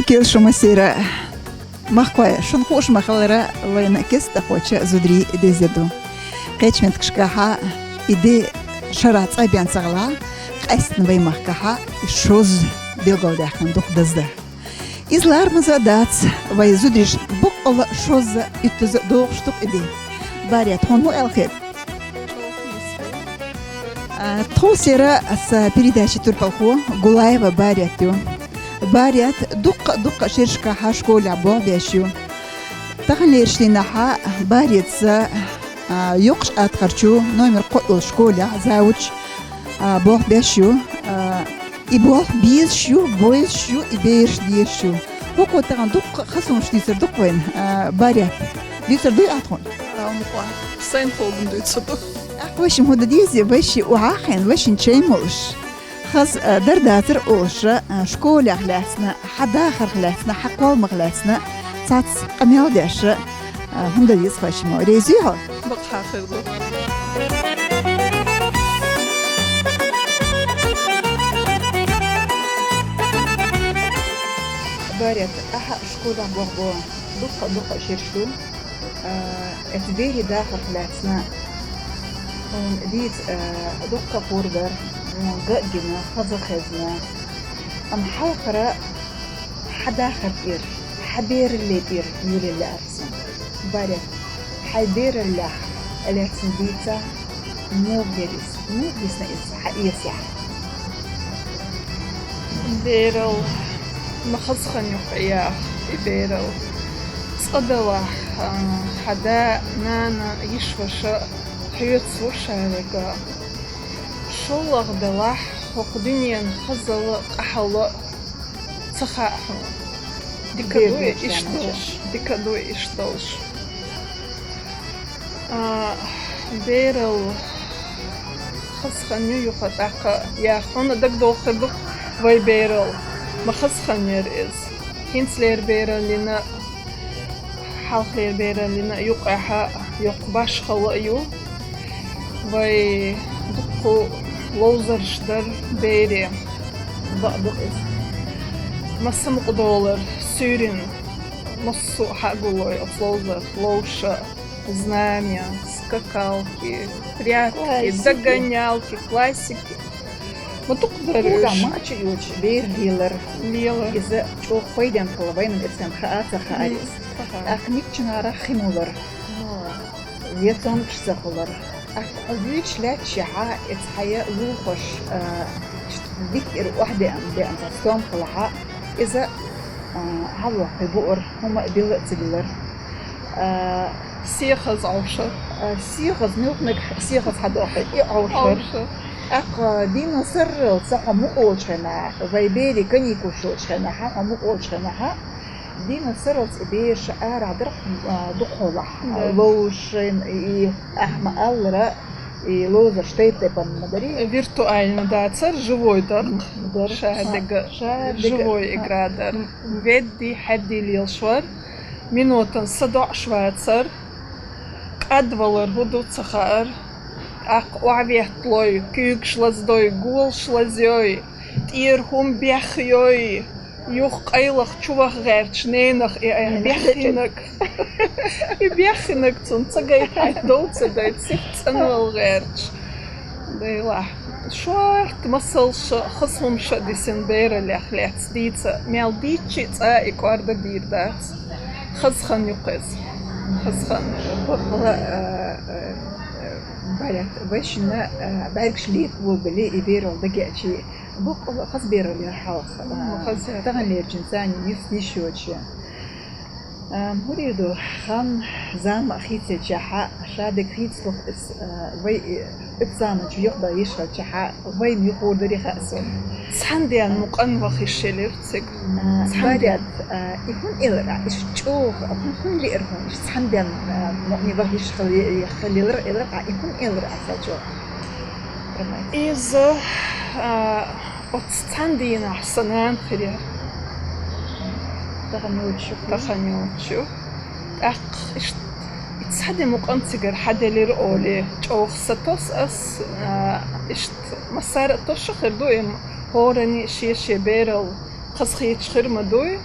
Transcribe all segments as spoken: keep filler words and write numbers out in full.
Кхел шуна, масийра. Махкой, шун хууш махалара вайна кестта хоча зудрий дезеду. Кхечмент кшкаха иди шара цабян цагла, къестн вай махкаха и шуз белгалдяхн дух дазда. Из лармаза дац, вай зудриш букъала шуза иттуза дохштук иди. Барят, хун му элхет? А, тхо сера аса передача турпалху Гулаева Барят ю. Барят дукха-дукха шершкаха школа бо бяш ю. Тахан лершлинаха Барятса, а, юкъш аткарчу номер къоъл школа завуч, а, бо бяш ю. А, и бо бийш ю, бойш ю, и бейш деш ю. Хоко тахан дукха хасунш дисар дук вайн, а, Барят. Дисар дуй атхун. Ам ва. Сайн хогун дуй цуду. Ах, вашим худа дизе, ваши уахен, вашин чаймулш. Хаз, а, дардатар улша, а, школах ласна, хадахар ласна, хаквалмах ласна, цац къамял дяша, а, хунда дис вашимо. Рези хо? Бакха хирду. Барят, аха школа богбо. Дукха, дукха шершу. А, эт бери дахар хласна. Он диц, а, дукха хургар, он гагина, хаза хезна. Ам халхара хадахар ир, хабер ле ир, юле ларсна. Барят, хабер лях, ларсна дица, мугерис, мугерис на ис, ха ис я. Берал, махасхан юхъя, и берал. Цадала, а, хада, нана, ишваша, хьюц вушарега. Шоллагъдалахь, хокъ дуьнен хазала, къахьала, ца хаъ хьуна. Дика дуй иш долуш, дика дуй иш долуш. А, берал хазхан ю юха тӀаккха, я хьуна дагдоху хир ду вай берал. Ма хазхан яр иза. ХӀинцалера бераллина, хьалхалера бераллина юкъехьа йоккха башхала а ю. Вай дуккху ловзарш дар бере. Бакъ ду иза. Масса мукъадолар суьйрина, массо а хьагулой оцу ловзар, ловша, знамя, скакалки, прятки, классика, догонялки, классики. Ма дукха дара уьш. Мача йоцуш бер лелар. Лелар. Иза чӀогӀа пайденна хила вайна эцан хаа ца хаар иза. Мгм. ТӀаккха миччанара хи мулар. Мгм. Вецомгаш ца хулар. ТӀаккха хьо вуьйцуш лаьтташехьа, эца хьая лулахош, а, дикка эр охьадеана, деана ца стом хилахьа, иза, а, хьалохкхи буар, хӀума а билла а ца билар. А, сехаз Ӏовшар. А, сехаз, муьлханиг сехаз хьадохкхи, и Ӏовшар. Ӏовшар. ТӀаккха дийнна сарралца хьо мукъа волчу хенахь, вай берийн каникулаш йолчу хенахь, хьо мукъа волчу хенахь, дийнна сарралца и бераш арахь дара, а, дукхахьолахь, да, ловзаршна, и, и, ахьа ма-аллара, и ловзарш тайп-тайпана ма дарий? Виртуально дацара, живой дара. Дара. Ша дерг, ша дерг, живой игра дара. Веддий, хьаьддий лелаш вара. Минотан са доӀуш вацара. КӀадвалар хӀун ду ца хаьара. ТӀаккха охьаветталой, куьйгаш лаздой, голаш лазйой, тӀера хӀума бехйой, юха къайлаха чуваха гӀерташ ненах и, и беххинарг. И беххинарг цунна ца гайтахь, дов ца дайта, сиха цӀанвала гӀерташ. Делахь, шорта масалш а, хаза хӀумаш а дисина бераллех лаьцна дийца, мел дийцча а цкъа и кӀорда дийр дац. Хаза хан ю-кх иза. Хаза хан. Баккъала, а, а, а, Барят, вайшинна, а, бӀаьргаш лепа болабелий, и бералла дагеачий, баккъала хаза бералла яр хьалха, а, хаза яр. Таханлерчун царна йист йиш йоцуш. А, хӀун дийр ду, хан, зама а хийцаелчахьа, ша дерг хийцалуш иза, а, вай, и, итт зама чу юхадан йиш хилчахьа, вайна юхадур ю хаьа суна. Цхьана денна мукъан ваха йиш елира цига. А, цхьана Барят, денна. А, и хӀун элира, иштта чӀогӀа, хӀун, хӀун лиира хьуна, иштта цхьана денна, а, мукъане ваха йиш хила-, хилира, элира, а, и хӀун элира аса чӀогӀа? Иза, а, оцу цхьана дийнахь сан нана хир яра. Тахана йолчу. Тахана йолчу. ТӀаккха иштта, и цхьа де мукъан цигара хьаделира олий, чӀогӀа сатосу ас, а, иштта массара а тосуш хир ду, и хӀоранна шен-шен бералла хазахеташ хир ма дуй.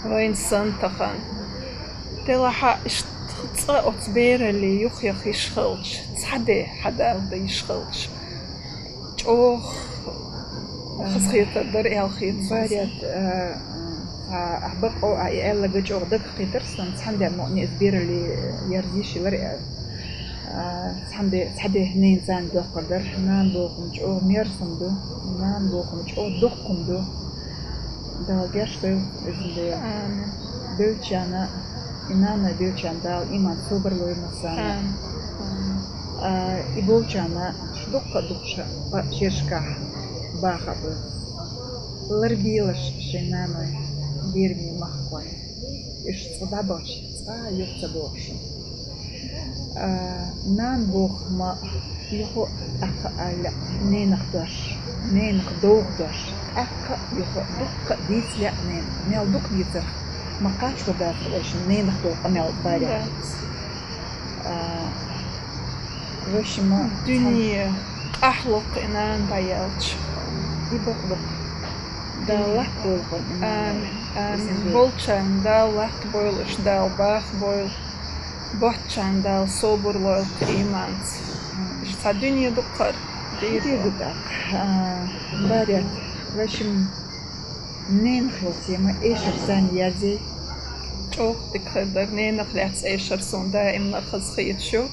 Вайн сан тахан. Делахьа иштта цкъа оцу бераллин юххе йиш хилча, цхьа де хьадалда йиш хилча, чӀогӀа хазахетар дара аьлла хета суна. Барет, а, а, ахь бакъо а и аьлларг чӀогӀа дагахь кхийтира суна, цхьана ден мукъане иза бераллин ерзийш йилар аьлла. А, цхьана де, цхьа де ненан цӀарна доккхур дара. Нана бохург чӀогӀа мерза хӀума ду, нана бохург чӀогӀа дукха хӀума ду. Дала гечдойла иза бен. Амин. Девлчарна, и нана девлчарна Дала иман, собар лойла массарна. Амин. Амин. А, и болчарна дуккха а дукха ша-, ба-, шерашкахь баха а бу. Ларбелаш шайн наной, берамий махкой. Уьш цкъа дӀабахча, цкъа а юха ца бохуш. А, нана бохург ма юха а тӀаккха а лаьа ненах дош, ненах довха дош, тӀаккха а юха а дуккха а дийца лаьа ненах. Мел дукха дийцарх ма кхачо дацара вайшимма ненах долу къамел, Барет. Дац. А, вайшимма дуьне къахьлу-кх и нана дӀаяьлча. И бакъ ду-кх. Дала латтабойла хьуна и нана. Амин, амин. Иза бен. Болчарна Дала латтабойла уьш, Дала бахабойла. Боцчарна Дала собар лойла-кх иманца. Уьш цхьа дуьне ду-кх хӀара. Дийр ду тӀаккха. А, Барет, вайшимма ненах йолу тема эшар санна ерзий? ЧӀогӀа дика хир дара, ненах лаьцна эшар суна даимна а хазахеташ ю,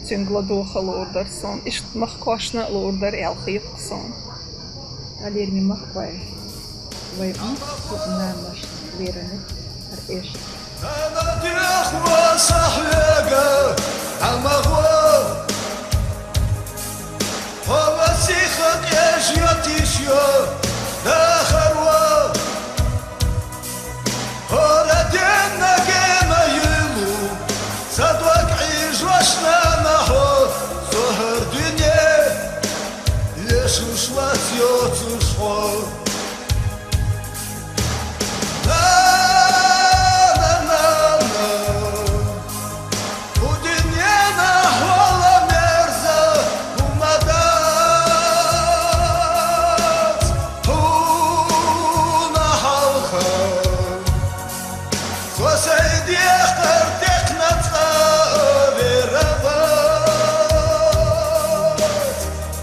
цуьнга ладогӀа луур дара суна. Иштта махкошна а луур дара аьлла хета-кх суна. Лераме махкой, вай муьлхха а наношна лерина хӀара эшар. Нана, доьху аса хьоьга, Ӏа ма гӀо. Хьо ма сиха къежа йо, тиша йо, дахаро. ХӀора денна гена юьйлу, сан дог Ӏийжош, нана, хьо, со хӀара дуьне лешуш вац, йоцуш хьо. Нана, нана, кху дуьненахь вала мерза хӀума дац хьуна хьалха. Со сайн декхар декхна цкъа а вер вац.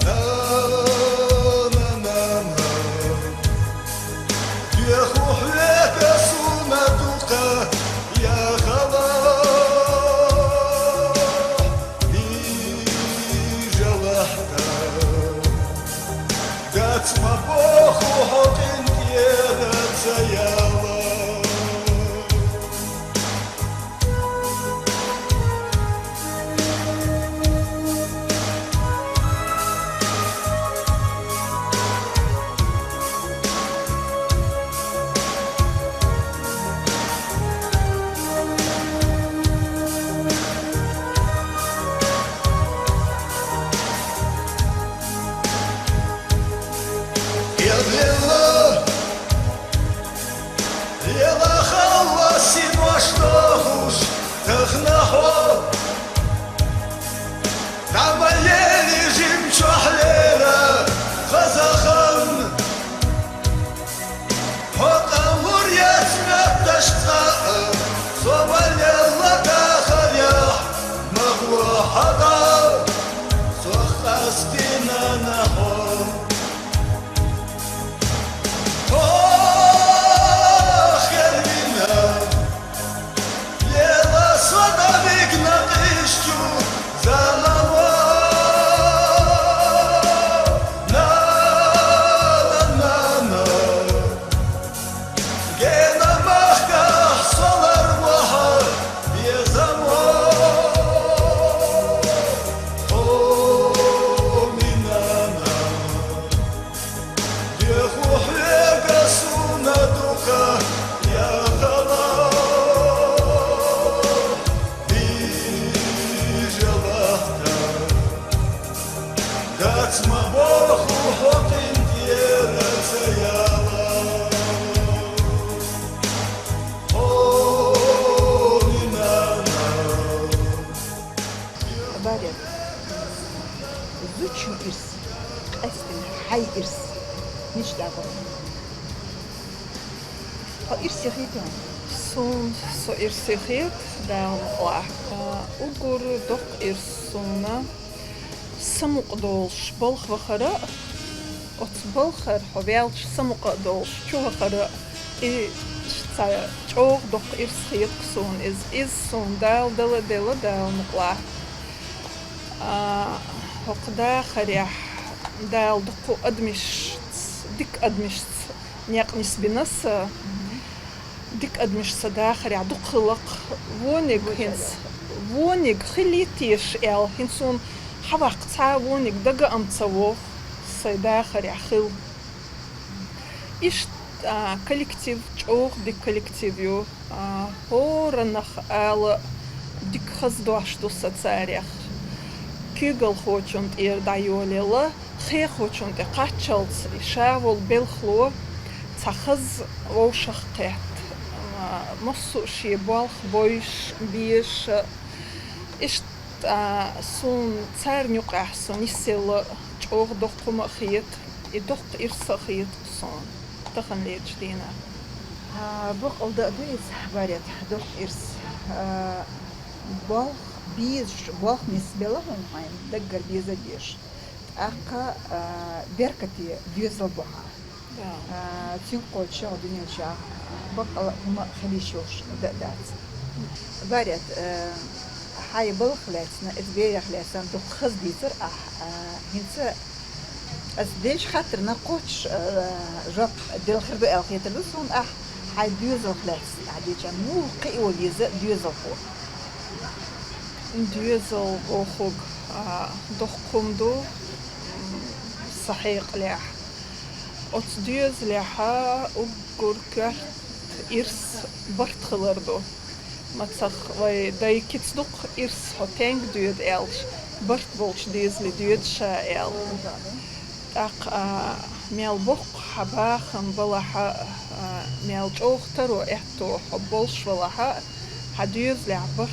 Нана, нана, доьху хьоьга, суна дукха яхалахь, бижалахь тӀаккха. Дац ма боху хьо къинтӀера ца ялахь. Лела, лела халла синош дохуш тахана хьо. Дама ели жимчохь лера хаза хан. Хьо къалур яц моьтташ цкъа а, со валелла дахарехь, ма гӀо хьо дӀа, сох къастийна, нана, хьо. Хьо хервина, лела со дӀавигна къизачу заламо. Нана, нана, гена махкахь со ларвахь безамо. Хьо, нана, доьху хьоьга, суна дукха яхалахь, бижалахь тӀаккха. Дац ма боху хьо къинтӀера ца ялахь. Хьо, нана. Барет, зудчун ирс, къаьсттина хьайн ирс, мича дагӀо? Хьо ирсе хийтий хьуна? Суна со ирсе хет, Дала мукъалахь. А, уггар доккха ирс суна самукъа долаш балха вахар а, оцу балхара хьо ваьлча самукъа а долаш чу вахар а, и цхьа чӀогӀа доккха ирс хета суна иза. Иза суна Дала дала а делла, Дала мукъалахь. А, хӀокху дахарехь Дала дукха адамашца, дика адамашца некъ нисбина сан. Дика адамаш сан дахарехь дукха хилла-кх. Вониг хӀинца, вониг хилийта теша аьлла, хӀинца суна хьаваккха цхьа а вониг дага а ца вогӀу сайн дахарехь хилла. Иштта, а, коллектив, чӀогӀа дика коллектив ю. А, хӀораннах ала дика хаза дош ду сан царех. Куьйгалхочунна тӀера дӀайолаелла, хехочунна тӀе кхаччалц и ша волу белхало цхьа хаза вовшах кхетта. А, массо а шен болх бойуш, безаш. Иштта суна царна юкъахь со нисъелла чӀогӀа доккха хӀума а хета, и доккха ирс а хета суна таханлерчу дийнахь. А, бакъалла дан а ду иза, Барет, доккха ирс. А, болх безаш, болх нисбелла хьуна хьайна, даггара беза а безаш. ТӀаккха, а, беркате доьзал бу хьан. Да. А, цуьнга кхочуш хьо дуьнен чохь бакъалла а хӀума хила йиш йолуш дан а дац. Барет, а, хьайн балхах лаьцна, иза берех лаьцна дукха хаза дийцира ахь, а, хӀинца ас деллачу хаттарна кхоччуш, а, жоп делла хир ду аьлла хетар ду суна ахь, хьайн доьзалх лаьцна ахь дийцича, муха кхио веза доьзалхо? Доьзал бохург, а, доккха хӀума ду, м, сан хьекъалехь. Оцу доьзалехь уггар коьрта ирс барт хилар ду. Мацах вайн дай кица ду-кх ирс хьо стенга доьду аьлча, барт болчу доьзале доьду ша аьлла. ТӀаккха, а, мел боккха хьан бахам балахь а, а, мел чӀогӀа таро аьтто хьо болуш валахь а, хьан доьзалехь барт,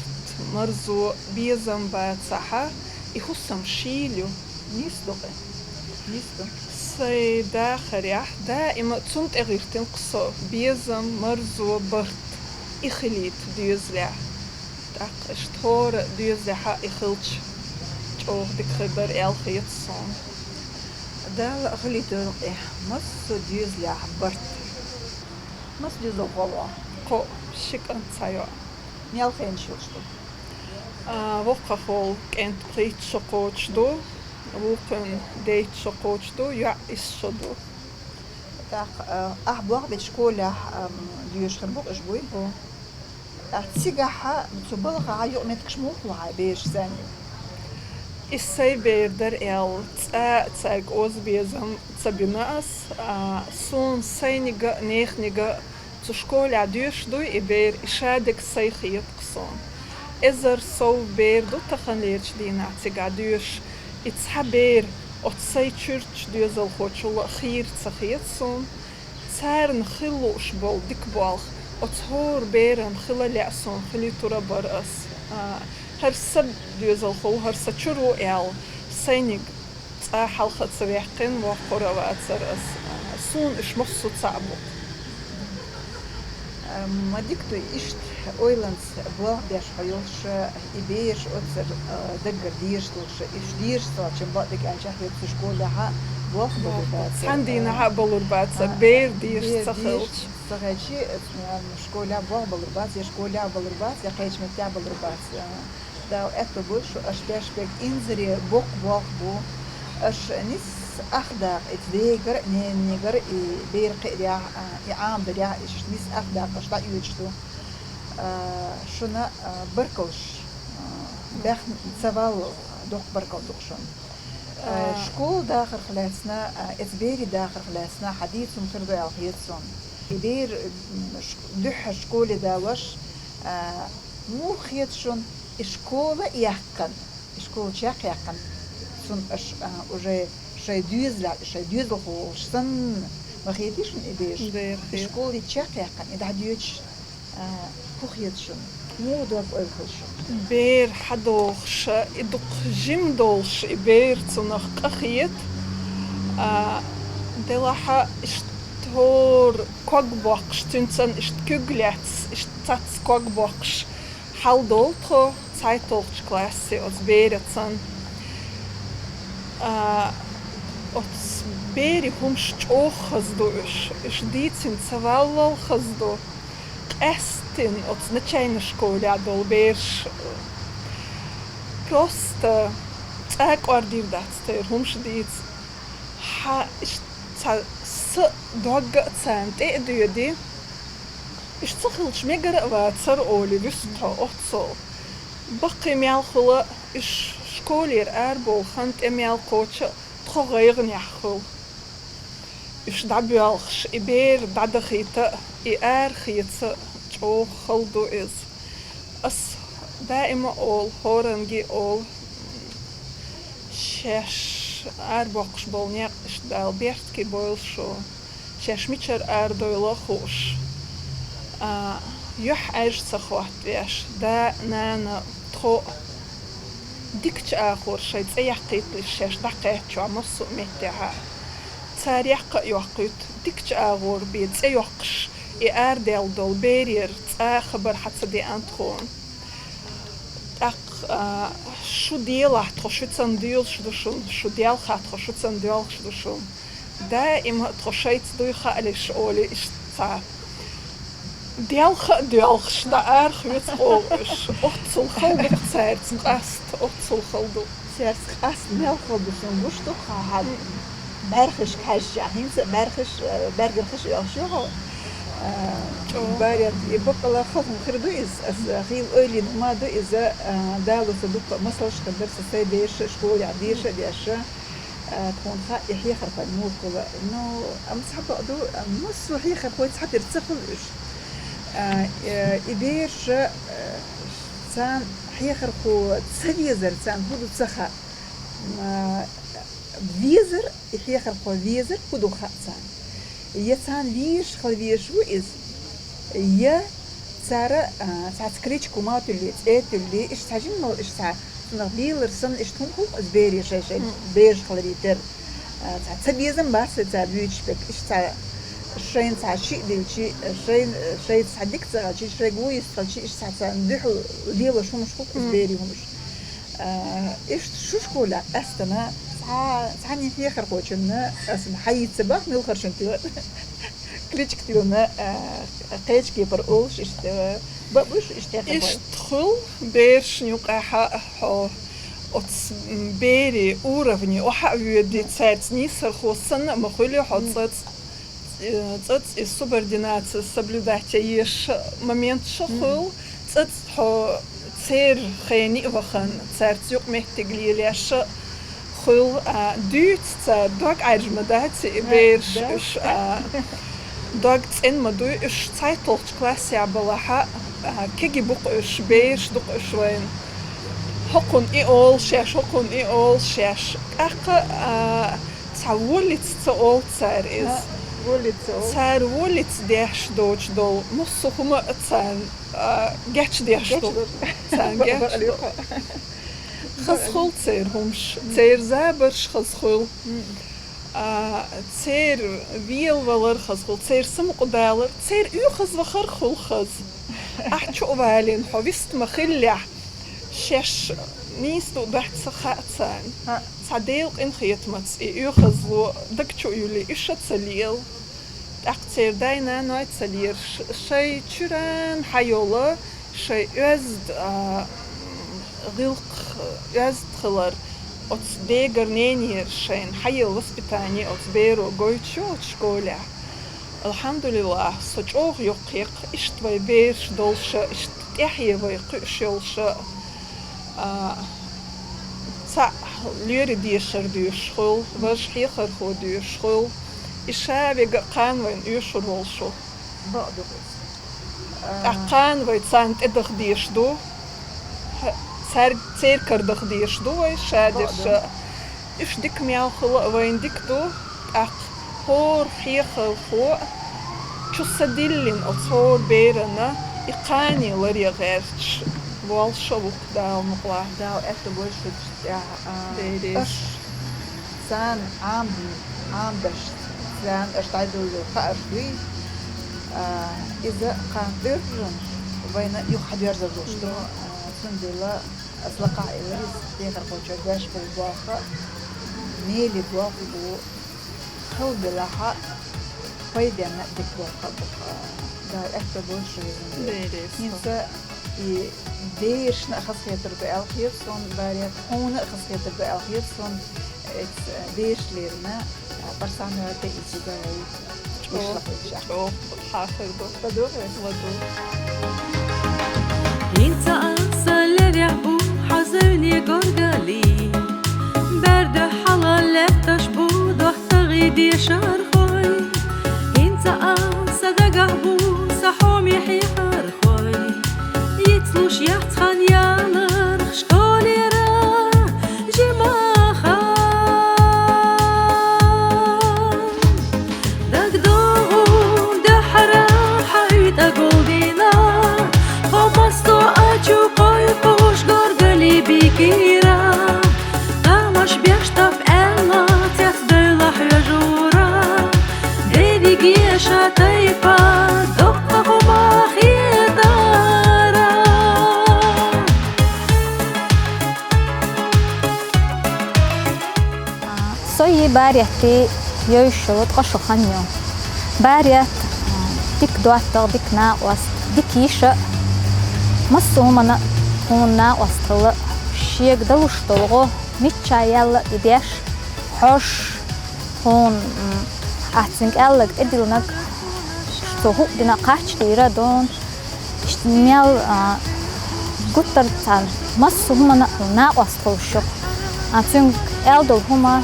марзо, безам бацахь а, и хӀусам шийла ю. Нийса ду-кх и? Нийса ду. Сайн дахарехь даима цунна тӀе гӀиртина-кх со: безам, марзо, барт, и хилийта доьзалехь. ТӀаккха иштта хӀора доьзалехь а и хилча, чӀогӀа дика хир дара аьлла хета суна. Дала а хилийтойла-кх и массо а доьзалехь барт. Маса доьзалхо ву хьо? Кхоъ, ши кӀант, цхьа йоӀ. Мел хенаш йолуш ду? А, воккхах волу кӀант пхийтта шо кхочуш ду, вукхун дейтта шо кхочуш ду, йоӀ исс шо ду. ТӀаккха, а, ахь болх бечу школехь, ам, доьшуш хир бу-кх уьш, буй? Бу. ТӀаккха цигахь цу балхахь юкъаметтигаш муха ло хьан бераш, царна? И сайн бер дара аьлла, цкъа а цаьрга озабезам ца бина ас, а, суна сайниг а, неханиг а цу школехь доьшуш дуй и бер, и шадерг сайн хета-кх суна. Эзар сов бер ду таханлерчу дийнахь цигахь доьшуш, и цхьа бер оцу сайн чуьрачу доьзалхочул а хийра ца хета суна. Царна хила лууш болу дика болх оцу хӀора беран хила лаьа суна, хилийтур а бара ас. А, хӀара сан доьзалхо ву, хӀара сан чуьра ву аьлла, сайниг цкъа хьалха а ца ваьккхина, воккхур а вацара ас. А, суна уьш массо а цхьаъ бу. А, ма дика ду иштта ойланца болх беш хьо йолуш, и бераш оццул, а, даггара дезаш долуш, уьш дезаш ца хилча, бакъдерг аьлча, хӀинца школехь а болх балур бацара. Цхьана дийнахь а балур бацара, а, бер дезаш ца хилча. Ца хилча, а, школехь болх балур бац, я школехь балур бац, я кхечу меттехь балур бац. А, Дала аьтто бойла шун, аша беш берг инзаре боккха болх бу. Аша нисса ах дакъа, иза дегара а, ненанегара а, и бер кхиарехь а, и Ӏамадарехь а, иштта нисса ах дакъа аша дӀаоьцуш ду. А, шуна, а, баркаллаш, а, баьхна ца валла, доккха баркалла ду-кх шуна. А, школа дахарх лаьцна, а, иза берийн дахарх лаьцна хьан дийцар хир ду аьлла хета суна. И бер, м, ш-, дуьххьара школе далош, а, муха хета шуна, и школа а яьккхина, и школа чекхъяьккхина, цунна аша, а, уже шайн доьзалехь, шайн доьзалхо волуш санна, ма хетий шуна и бераш? Дера хета. И школа чекхъяьккхина, и дӀадоьдуш, а, хӀун хета шуна? Муха дог-ойла хилла шуна? Бер хьадогӀуш, и дукха жима долуш, и бер цунах къа хета. А, делахь а иштта ХӀора ког боккхуш, цуьнца иштта куьг лаьцна, иштта цац ког боккхуш хьал долу тхо цхьайтталгӀачу классе оцу бераца. А, оцу берийн хӀумаш чӀогӀа хаза ду уьш, уьш дийцина ца валлал хаза ду. Къаьсттина оцу начальной школехь долу бераш просто цкъа кӀордийр дац церан хӀумаш дийца. Хьан иштта цхьа са дог а царна тӀе а доьдий, уьш ца хилча мегар а вацара олий вуьсу тхо оццул. Баккхий мел хуьлу, уьш школера арабовла хан тӀе мел кхочу а тхо гӀайгӀанехь хуьлу. Уьш дӀабоьлхуш, и бер дӀадахийта а, и арахеца а чӀогӀа хала ду иза. Ас даима а олу, хӀоранге а олу, шаьш арабоккхуш болу некъ иштта Дала беркате бойла шу. Шаьш мичара арадойла а хууш, а, юьхь Ӏаьржа ца хӀоттавеш, да а, нана а, тхо а дикачу агӀор шайн цӀе яккхийталаш шаьш дӀакхаьчча массо а меттехь а. Цара яккха а йоккхуьйту, дикачу агӀор бен цӀе йоккхуш, и арадаьлла долу берера цкъа а хабар хьан ца деана тхуна. ТӀаккха, а, шу делахь, тхо шуьцанна доьлуш ду шуна, шу делхахь, тхо шуьцанна доьлхуш ду шуна. Даима а тхо шайца дуй хаалаш олий иштта цхьа. Делха а доьлхуш, дӀа арахоьцу олу уьш. Оццул хала ду-кх цаьрца къаста, оццул хала ду. Цаьрца къаста мел хала ду шуна гуш ду-кх хьан бӀаьрхишка хьаьжча, хӀинца а бӀаьрхиш, э, бӀаьргархиш оьхуш ю хьо. Э, чӀогӀа. Барет, и баккъала хала хӀума хир ду иза, аса хийла ойла йина хӀума ду иза, э, Дала аса дуккха а масалш хир дара сан сайн бераш а школехь деша а деш. А, тхуна хаьа и хьехархой муха хуьлу. Ну, амма цхьа бакъ ду, а, массо а хьехархой цхьатера ца хуьлу уьш. А, э, и бераша, э, царна хьехархо ца везар, царна хӀун ду ца хаьа. А, везар, и хьехархо везар, хӀун ду хаьа царна. Я царна везаш хила везаш ву иза, я цара, а, цхьацца кличка хӀума а туьллий, цӀе а туьллий, иштта цхьа жимма, иштта цхьа цунах лелар санна, иштта хӀума хуьлу иза бере шайн, шайн бераш хиларе терра. А, цхьа ца безам бац вай цара буьйцуш берг, иштта цхьа шайна цхьа шиъ дилчи, шайна, шайца цхьа дика ца хилчи, шайга вуй йист хилчи, иштта цхьа царна дуьхьал лелаш хӀумаш хуьлу иза берийн хӀумаш. А, иштта шу школехь къаьстина, цхьа, цхьанне хьехархочунна, аса хьан йиц ца боху, муьлхаршна тӀе кличка тиллина, а, кхечу кепара олуш иштта, бакъ буьш иштта хьехархой. Иштта хуьлу берашна юкъахь а хьо оцу берийн уровне охьа а воьдий, цаьрца нийсархо санна а ма хуьлий хьо цӀацӀа. Э, цӀацӀа и субординация соблюдать ян езаш моменташ а хуьлу, цӀацӀа хьо церан хене а вахана, цаьрца юкъаметтиг лелаеш а хуьлу, а, дуьйцу цара, дог Ӏаьржа ма дац и бераш, уьш, а, дог цӀена ма дуй, уьш цхьайтталгӀачу классехь балахь а, а, кегий бу-кх уьш, бераш ду-кх уьш вайна. ХӀокхунна и олу шаьш, хӀокхунна и олу шаьш. ТӀаккха, а, цхьа воллица ца олу цара иза. А, воллица олу. Цара воллица деш доцуш долу массо а хӀума а царна, а, гечдеш ду. Гечдеш ду. Царна гечдеш ду. Хаза хуьлу церан хӀумаш, церан забарш хаза хуьлу. А, церан велавалар хаза хуьлу, церан самукъадалар, церан оьхазвахар хуьлу хаза. Ахь чу а валийна хьо вист ма хиллехь, шаьш нийса ду-кх дац ца хаьа царна. Цхьа Делан къинхетамца и оьхазло даг чу а юьллий, уьш а ца лела. ТӀаккха церан дай-наной ца лела, ш-, шайн чуьран хьайола, шайн оьзда, а, гӀиллакх, оьзда хилар, оцу дегара, ненера шайна хьаелла воспитание оцу беро гойтуш ю оцу школехь. Алхьамдулиллахь, со чӀогӀа йоккха хьекха, иштта вай бераш долуша, иштта тӀаьхье вай кхуьуш йолуша. А, цхьаъ лоьрийн дешар доьшуш хуьлу, важа хьехархо доьшуш хуьлу. И ша вега а кхана вайна оьшур волуш ву. Бакъ ду иза. А, тӀаккха кхана вай царна тӀедахьа дезаш ду. Цаьрга, церан кара даха дезаш ду вай, ша дерш. Уьш дика мел хуьлу а вайна дика ду, тӀаккха хӀора хьехархо а чу са диллина оцу хӀора берана и кхане ларъян гӀерташ волуш а ву-кх Дала мукъалахь. Дала аьтто бойла шуьца тӀехь, а, бераш. Аша царна Ӏамадин-, Ӏамадеш, Ваьнна аша дӀайдолла хаарш дуй. А, иза кхана тӀоьржина вайна юха хьадоьрзар долуш ду. А, цундела ас лакхахь а элира иза, дехар кхочур деш болу болх а, мели болх бу, хала белахь а, пайденна а дика болх а бу. Дала аьтто бойла шун везан Дела. Дела реза хуьлда. ХӀинца и берашна а хазахетар ду аьлла хета суна, Барет, хьуна а хазахетар ду аьлла хета суна, эцу бераш лерина, а, парсамера тӀе изига вай. ЧӀогӀа, чӀогӀа хьан хир ду. ЛадугӀу? ЛадугӀу. ХӀинца аса лерехь бу хьан зевне горгали. Баьрда хьала лаьтташ бу доттагӀий дешархой. ХӀинца аса дагахь бу сан хьоме хьехархой. Йицлуш яц хан яларх школера жимаха. ДагадогӀу дуьххьара хьан уьйтӀа гулдина, тхо массо а чу кхойкхуш горгали бикира. Тамаш беш тап аьлла, цецдойла хьоьжура, дерриге ша тайпа доккха хӀума хетара. Со и Баретти йовзуш йолу ткъа шо хан ю. Барет, а, дика доттагӀа, дика накъост, дика йиша, массо а хӀуманна тхуна накъост хилла, шега далуш долу гӀо, мичча яьлла и деш, хьош, тхуна, м, ахь цуьнга аьлларг тӀедиллинарг, цо хӀуъа дина кхаччалц йира дуна. Иштта мел, а, гуттар а царна массо а хӀуманна а накъост хуьлуш ю-кх. А, цуьнга аьлла долу хӀума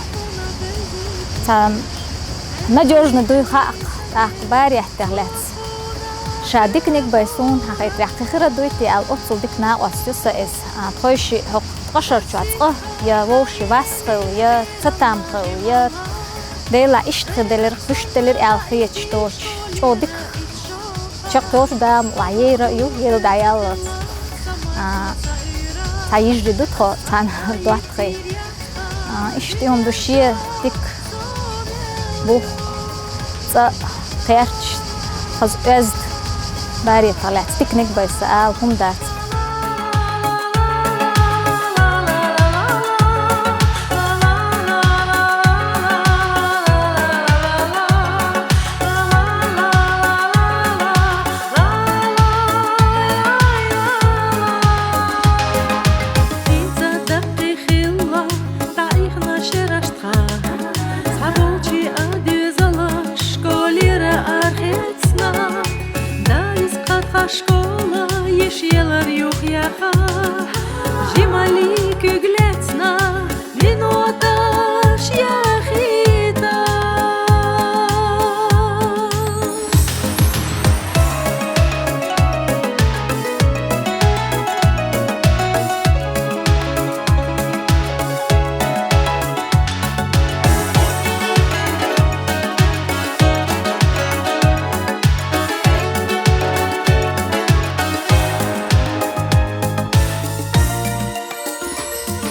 царна надёжно дуй хаьа-кх, тӀаккха Бареттех лаьцна. Ша диканиг бен суна хьахийтарехь кхин хир а дуй те аьлла, оццул дика накъост ю сан иза. А, тхойшиъ хӀокху ткъа шарчу цкъа я вовшийн вас хилла, я цатам хилла, я Делахь иштта хир делира, хӀуьштта делира аьлла хеташ доцуш, чӀогӀа дика чекхйолчу Дала мукъ лахь ейра а ю, ела дӀаяллалц. А, цхьа йижарий ду тхо, царна доттагӀий. А, иштта и хӀума ду шен дика бух, цӀа, кхерч, хаза оьзда Баретах лаьцна диканиг бен сан ала хӀума дац. ХӀинца даккхий хилла, дӀаихна шераш тхан, цхьаболчу а доьзалш школера арахецна. Дайс кхатха школа йиш елар юхаяха, жималлий куьг лецна, миноташ яхийта.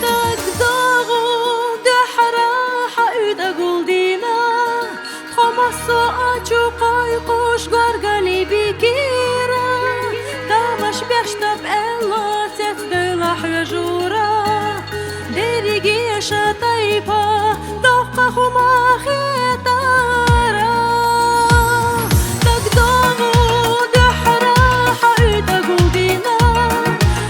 ДагадогӀу дуьххьара хьан уьйтӀа гулдина, тхо массо а чу кхойкхуш горгали бикира. Тамаш беш тап аьлла, цецдойла хьоьжура, дерриге ша тайпа доккха хӀума хетара. ДагадогӀу дуьххьара хьан уьйтӀа гулдина,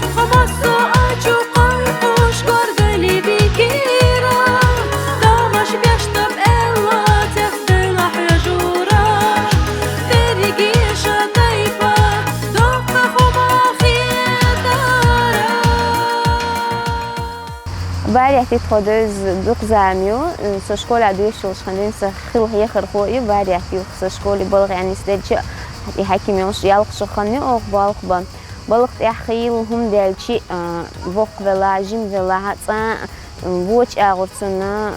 тхо массо а чу кхойкхуш горгали бикира. Тамаш беш тап аьлла, цецдойла хьоьжура, дерриге ша тайпа доккха хӀума хетара. Баретта тхо девза дукха зама ю. Со школехь доьшуш йолуш хенахь сан хилла хьехархо а ю Барет, юха сан школе балха нисделча а, и хьаькам йолуш ялх шо хан ю оха болх бан. Балха тӀехь хийла хӀума делча а, воккха велахь а, жима велахь а, цкъа а, вочу агӀор цунна,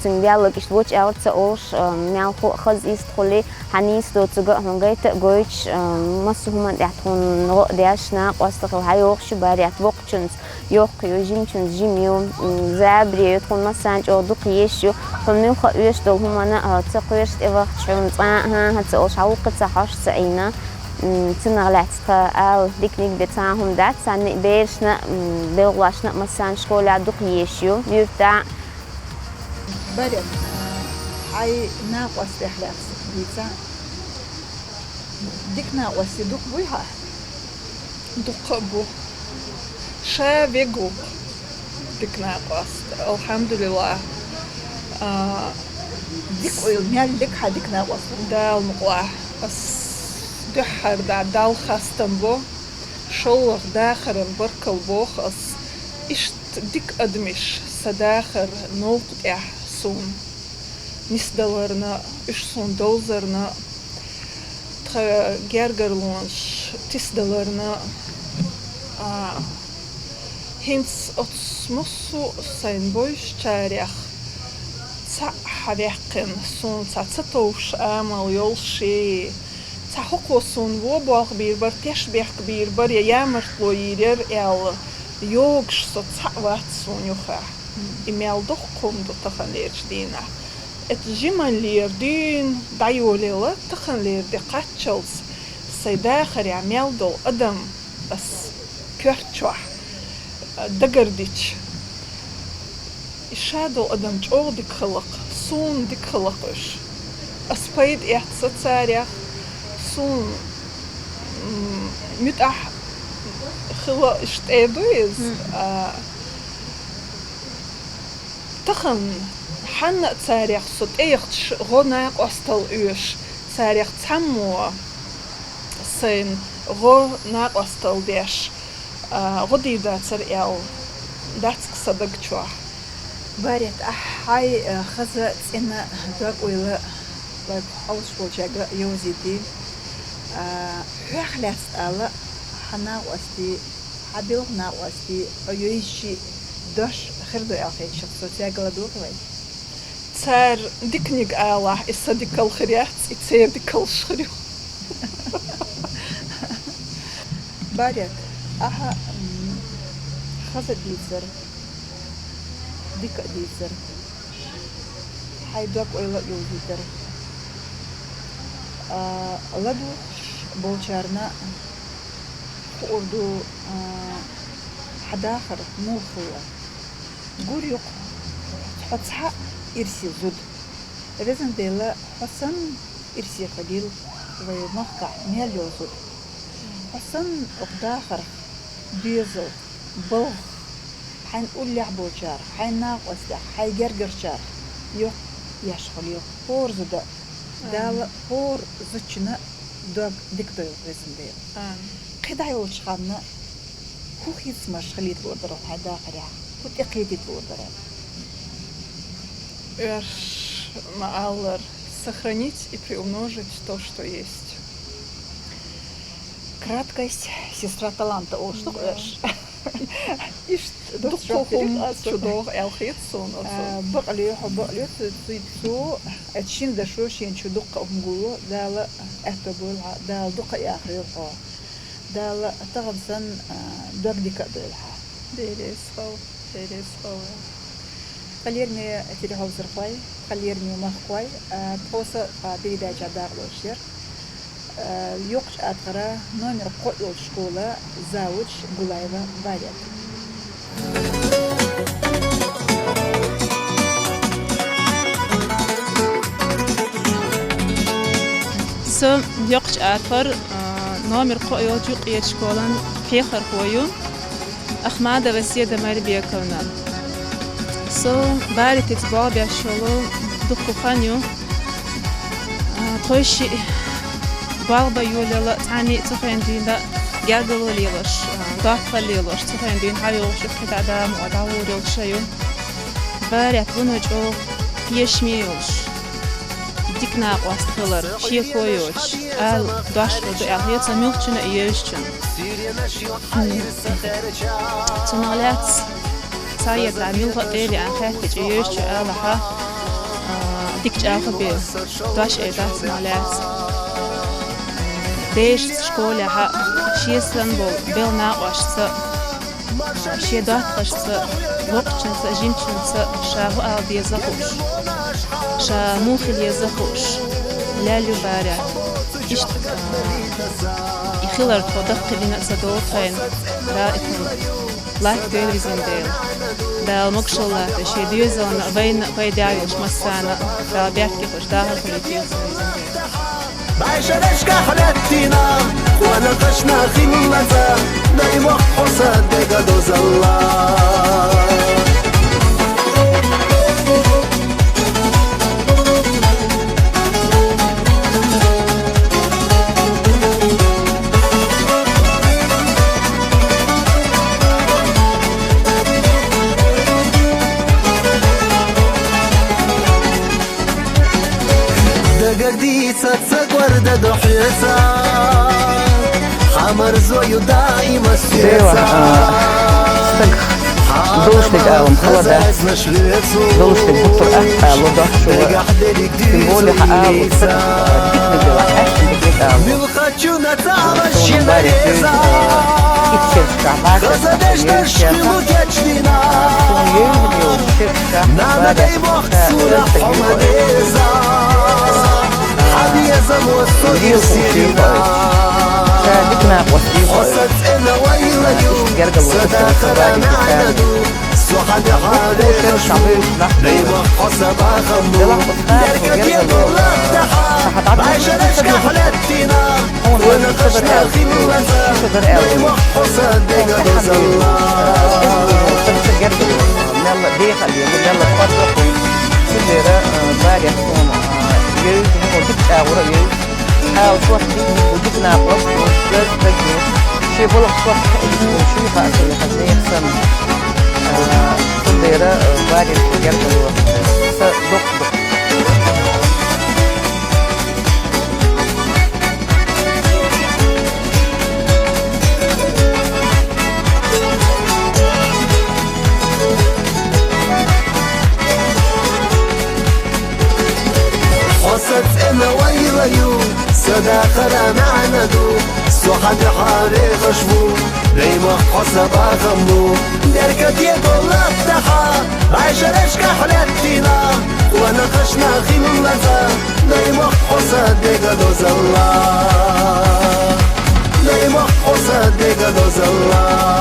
цуьнга ваьлларг иштта вочу агӀор ца олуш, мелхо а хаза йист хуьлий, хьан нийса доцург а хьуна гайта а гойтуш, массо а хӀуманна тӀехь тхуна гӀо а деш, накъостах хила хьайогӀуш ю Барет воккхачуьнца. Йоккха ю, жимачунца жима ю, м, забаре ю, тхона массанена чӀогӀа дукха езаш ю. Тхона муьлхха а оьшуш долу хӀуманна, а, ца кхоьруш тӀевахча хьуна цкъа а, хӀан, хӀан ца олуш, хьалхара ца хьожуш ца Ӏийна. М, цунах лаьцна тхан ала диканиг бен цхьа хӀума дац, царна а берашна а, м, белхалошна а массанена школехь дукха езаш ю, юьртахь а. Барет, хьайн накъостех лаьцна дийца. Дика накъостий дукха буй хьан? Дукха а бу. Ша вега ву-кх дика накъост, алхьамдулиллахӀ. А, дика ойла, мел лег хьан дика накъост? Дала мукъалахь. Ас дуьххьара дӀа Далла хастам бо, шоллагӀа дахаран баркалла боху ас. Иштта дика адамаш сан дахар новкъа тӀехь суна нисдаларна, уьш суна довзарна, тхан гергарлонаш тисдаларна. А, хӀинца оцу массо а сайн бовзучарех цхьаъ хьан ваьккхина, суна цхьа ца товш амал йолуш, цхьа хӀокхо суна вон болх бийр бара, тешнабехк бийр бара я ямартло йийр яра аьлла, йогуш со цхьаъ вац суна юххехь. И мел доккха хӀума ду таханлерчу дийнахь. Эцу жималлера дуьйна дӀайолаелла, таханлера де кхаччалц сайн дахарехь мел долу адам ас коьрта чохь дагардича, и ша долу адам чӀогӀа дика хилла-кх, суна дика хилла-кх уьш. Ас пайда эцна царех, суна, м, муьтӀахь хила иштта тӀе ду иза. Мгм. А, тахана хьанна а царех со тӀеяхча гӀо, накъосталла оьшу, царех цхьаммо сайна гӀо, накъосталла деш, а, гӀо дийр дацара аьлла дац-кх сан даг чохь. Барет, ахь хьайн, а, хаза, цӀена дог-ойла вайн хьовсуш болчаьрга йовзийтий. А, хьох лаьцна ала, хьан накъостий, хьан белхан накъостий, хьо йовзийча дош хир ду аьлла хеташ, со цаьрга ладугӀу вай? Цара диканиг алахь, и сан дикалла хир яц, и церан дикаллаш хир ю. Барет, ахьа, м, хаза а дийцар, дика а дийцар, хьайн дог-ойла а йовзийтар. А, ладугӀуш болчарна хуур ду, а, хьан дахар муха хилла. Гур ю-кх хьо цхьаъ ирсе зуда. Везан Дела, хьо санна ирсе хилийла вайн махкахь мел йолу зуда. Хьо санна оцу дахарх доьзал, балхах, хьайн уллехь болчарах, хьайн накъостех, хьайн гергарчарах йоккха еш хуьлийла хӀора зуда а. Дала хӀора зудчунна дог дика дойла, везан Дела. Амин. КхидӀа йолчу ханна хӀун хийцамаш хилийта луур дара хьайн дахарехь? ХӀун тӀекхетийта луур дара? Оьрша ма-аллара: сохранить и приумножить то, что есть. Краткость — сестра таланта, олуш ду-кх оьрша. Иштта дуккха хӀума чу догӀу аьлла хета суна оцу. А, бакъ ле, хьо бакъ ле, цу, цу, цу, оцу шина дашо шена чу дуккха а хӀума гулло, Дала аьтто бойла хьан, Дала дукха а яхъйойла хьо. Дала тахана санна, а, дог дика а дойла хьан. Дела реза хуьлда, Дела реза хуьлда. Тхан лераме телехьовсархой, тхан лераме махкахой, а, тховса, а, передача дакъалоцуш яра. Э, Йоккхачу Атагара номер кхоъ йолчу школа завуч Гулаева Барет. Со Йоккхачу Атагара, э, номер кхоъ йолчу юккъерчу школан хьехархо ю. Ахмадова Седа Марбековна. Со Баретаца болх беш йолу дуккха хан ю. А, тхойшиъ болх бан йолаелла, цхьанний а цу хенахь дуьйна гергарло лелош, а, доккхал лелош, цу хенахь дуьйна хьавоьлхуш, юххе дӀа а ма дӀагӀур йолуш ю. Барет вуно чӀогӀа тешаме йолуш, дика накъост хилар, шеко йоцуш, ала дош хир ду аьлла хета сан муьлххачунна а, йовзачунна. Цунах лаьцна цхьа а дӀа муьлхха а тӀе а веана хаьттича, йовзачо алахь, а, дика чӀагӀо бен дош эр дац цунах лаьцна. Дешаца, школехь а, шен санна болу белхан накъосташца Шен доттагӀашца, воккхачунца, жимачунца ша хӀу ала деза хууш, ша муха хила еза хууш, лаьлла ю бархӀ. Иштта, а, и хилар тхо даккхийдина а ца долу тхайна, Дала и тхуна латта дойла везан Дела. Дала могашалла латта, шен доьзална а, вайна а пайда йолуш массарна а Дала беркате хуьлуш, дахар хуьлуьйтийла цунна везан Дела. Бай шерашкахь лаьттина, къонахашна хиллаза, дай воккха хьо сан дега дозалла. Дагадийца ца гӀорда дохьеца, хьамарзо ю даима Дела, сеца. А, стаг долуш дерг алам хала дац. Долуш дерг гуттар а ало дохьо. Тем более хьан ало стаг, а, диканиг делахь, аьшпана диканиг ало. Муьлхачуна цӀа Суна баре хьуьйсу, э, итт шерашкахь баьхкина хаза деш даш хилу кечдина. Суна евза йолчу шерашкахь баре хьуьйсу, э, хьо ма деза. Хьан деза мо со лела хууш дийхо. Ша дика накъост дийхо. Хьо сан цӀена вайла ю, иштта гергарло сан дахара маьӀна ду. Со хьан тӀехь вехаш ву, дай воккха хьо сан бахам бу. Беркате долу латтахьа, бай шерашкахь лаьттина, къонахашна хиллаза, дай воккха хьо сан дега дозалла. Мелла дехале, мелла кхозза хуьлу. Цундела, а, барех суна, а, евза, хӀума дика чӀагӀо а евза. Ала сотта дика ду, дика накъост ду, оьзда стаг ю. Шен балха сотта кхиъна ду, шуьйра хаза, хаза нехан санна. А, цундела, а, барех гергарло. Сан доккха ду. Хьо сан цӀена вайла ю, сан дахара маьӀна ду, со хьан тӀехь вехаш ву, дай воккха хьо сан бахам бу. Беркате долу латтахьа, бай шерашкахь лаьттина, къонахашна хиллаза, дай воккха хьо сан дега дозалла. Дай воккха хьо сан дега дозалла.